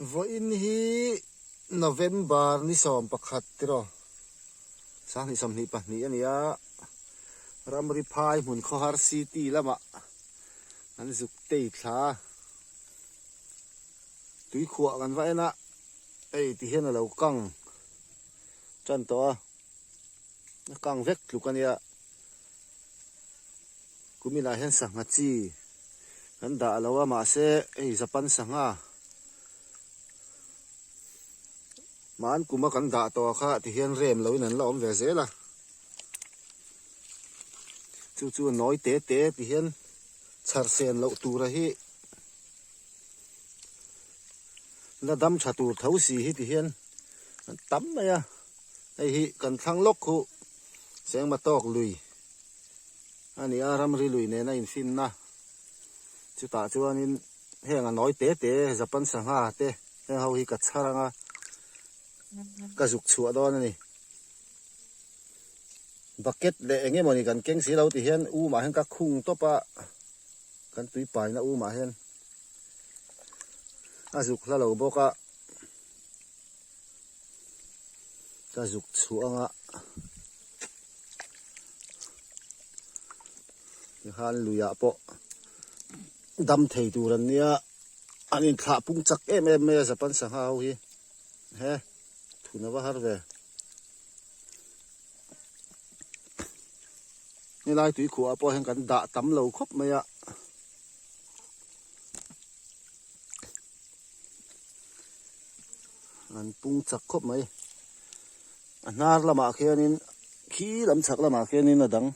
Vawiin hi November ni 11 tiraw 2022 a ni a, ramri phai hmun khawhar city lamah an zuk tei thla a, tuikhuah kan va en a, hei ti hian a lo kang tan tawh a, a kang vek tluk a nia. Kuminah hian sangha chi kan dah lo a mahse hei Japan sangha hman kuma kan dah tawh kha ti hian rem loin an la awm ve zel a chu chu a nawi te te ti hian chhar sen loh tura hi la dam tha tur tho si hi ti hian an tam mai a hei hi kan thlang lawk khu Sengma tawk lui a ni a, ramri lui nena infinna chutah chuanin heng a nawi te te Japan sangha te heng ho hi ka chhar anga ka zuk chhuah dawn a ni. Bucket leh eng emawni kan keng si lo ti hian umah hian ka khung tawp a, kan tui paina umah hian a zuk hla lo bawk a. Ka zuk chhuah anga tikhan luiah pawh dam thei tur an nia an inthlah pung chak em em mai a Japan sangha ho hi he thun a va har ve helai tuikhuah ah pawh hian kan dah tam lo khawp mai a. An pung chak khawp mai. A hnar lamah khianin khi lam chhak lamah khianin a dang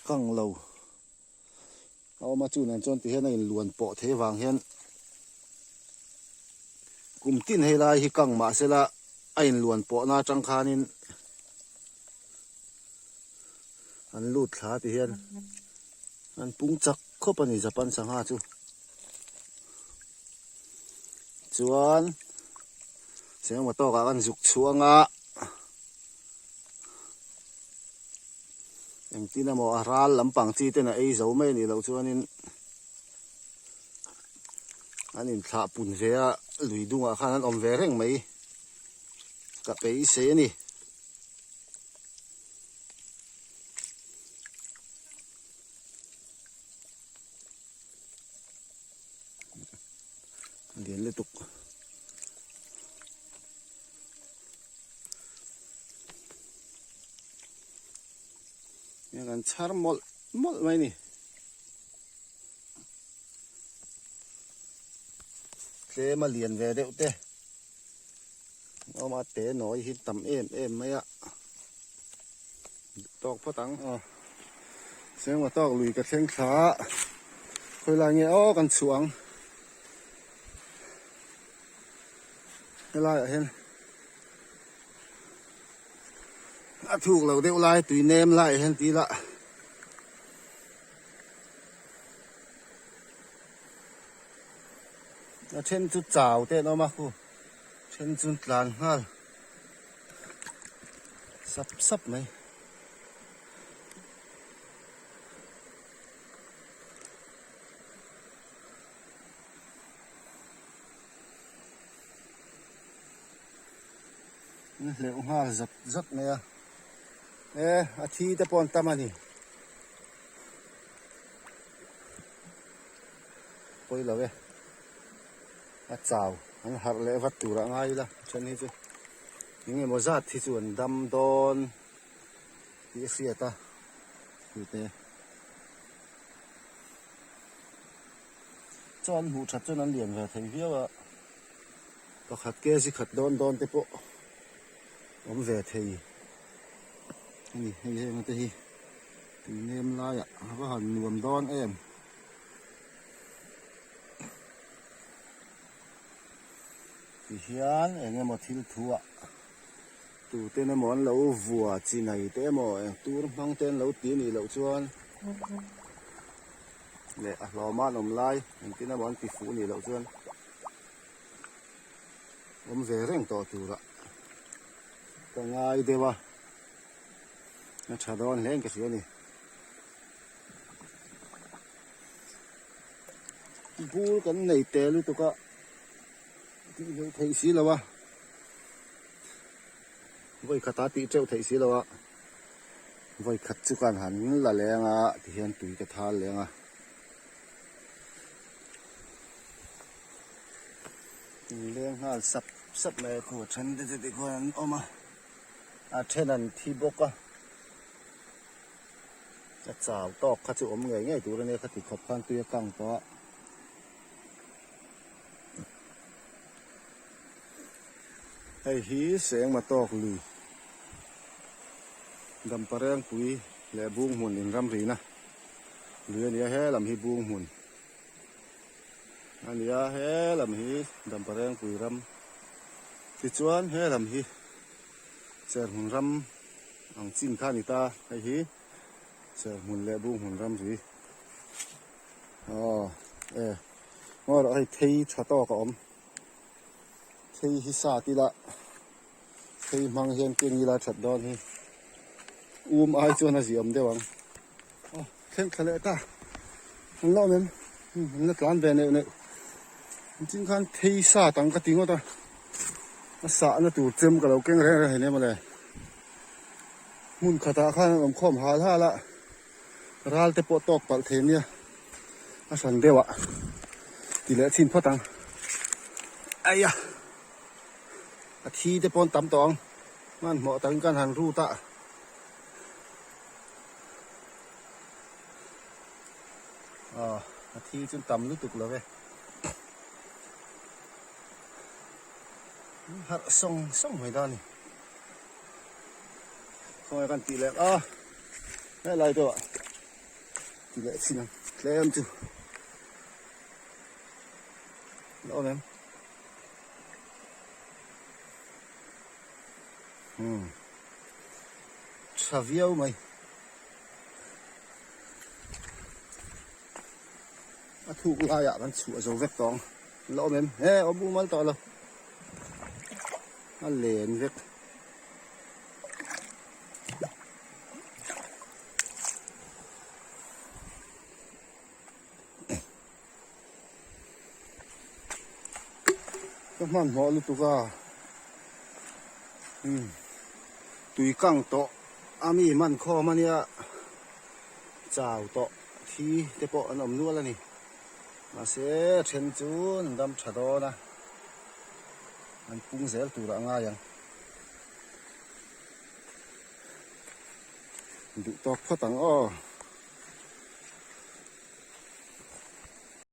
kang lo a awm a chu nen chuan tihian a inluan pawh thei avang hian kum tin hei lai hi kang mah sela a inluan pawhna atang khanin an lut thla ti hian an pung chak khawp a ni Japan sangha chu. Chuan chengmaw tawkah kan zuk chhuang a, engtin emaw a ral lampang chi ten a ei zo mai a nih loh chuanin an inthlah pun ve a, lui dungah khan an awm ve reng mai ka beisei a ni. Lian lutuk. Hei kan chhar mawlh mawlh mai ni. Tlem a lian ve deuh te. Awma te nawi hi tam em em mai a. Tawk phawt ang. Aw. Sengma tawk lui ka thleng thla a. Khawi lai nge aw kan chhuah ang. Helaiah hian a thuk lo deuh lai tui nem laiah hian ti ila. A then chu chau te an awm a khu then chu tlan nghal. Sap sap mai. An hleuh nghal zat zat mai a. E a thi te pawh an tam a ni. Pawi lo e. A chau an harh leh vat tur ah ngai ila then hi chu eng emaw zat hi chu an dam dawn tih a hriat a tute chuan an hmuh that chuan an lian ve thei viau a pakhat kg khat dawn dawn te pawh awm ve thei a ni hei heng te hi tui nem laiah a va han nuam dawn em. Tihian eng emaw thil thuah tuten emaw an lo vua chi nei te emaw eng tur hmang te an lo ti anih loh chuan leh a hlawma an awm lai engtin emaw an ti fuh anih loh chuan awm ve reng tawh turah ka ngai deuh a a tha dawn hle in ka hria a ni. Bur kan nei te lutuk a tih hmuh theih si lo a, vawi khat a tih teuh theih si lo a, vawi khat chu kan han la leng a tihian tui ka thal leng a. Leng nghal sap sap mai a khu a then te chu tikhuan an awm a, a then an thi bawk a. A chau tawk kha chu awm ngei ngei tur a nia khati khawp khan tui a kang tawh a. Hei hi Sengma tawk lui Damparengpui leh Bunghmun inramrina lui a ni a, he lam hi Bunghmun a ni a, he lam hi Damparengpui ram tichuan he lam hi Serhmun ram. Ang chin kha a ni ta, hei hi serhmun leh bunghmun ramri aw e ngaw rawh hei thei tha tawk a awm thei hi sa tila thei hmang hian keng ila that dawn hi um ai chuan a ziawm deuh ang aw thleng thla leh ta an la awm em an la tlan ve neuh neuh chin khan thei sa tang ka ti ngawt a a sahna tur chem ka lo keng reng reng hei nia mawle. Hmun khatah khan an awm khawm hal hal a, ral te pawh tawk palh thei nia, a hran deuh ah ti leh chhin phawt ang. Aia, a thi te pawh an tam tawh ang, hmanhmawh takin kan han rut a. Aw, a thi chu tam lutuk lo ve. Harh sawng sawng mai ta a ni. Khawnge kan tih leh a helai deuh ah ti leh chin ang tlem chu la awm em umm tha viau mai a thuk laiah kan chhuah zo vek tawh ang la awm em he awm mumal tawh lo a len vek. Ka hmanhmawh lutuk a umm tui kang tawh a mi hman khawm a nia chau tawh thi te pawh an awm nual a ni mahse a then chu an dam tha dawn a an pung zel tur ah a ngai ang. Duh tawk phawt ang aw.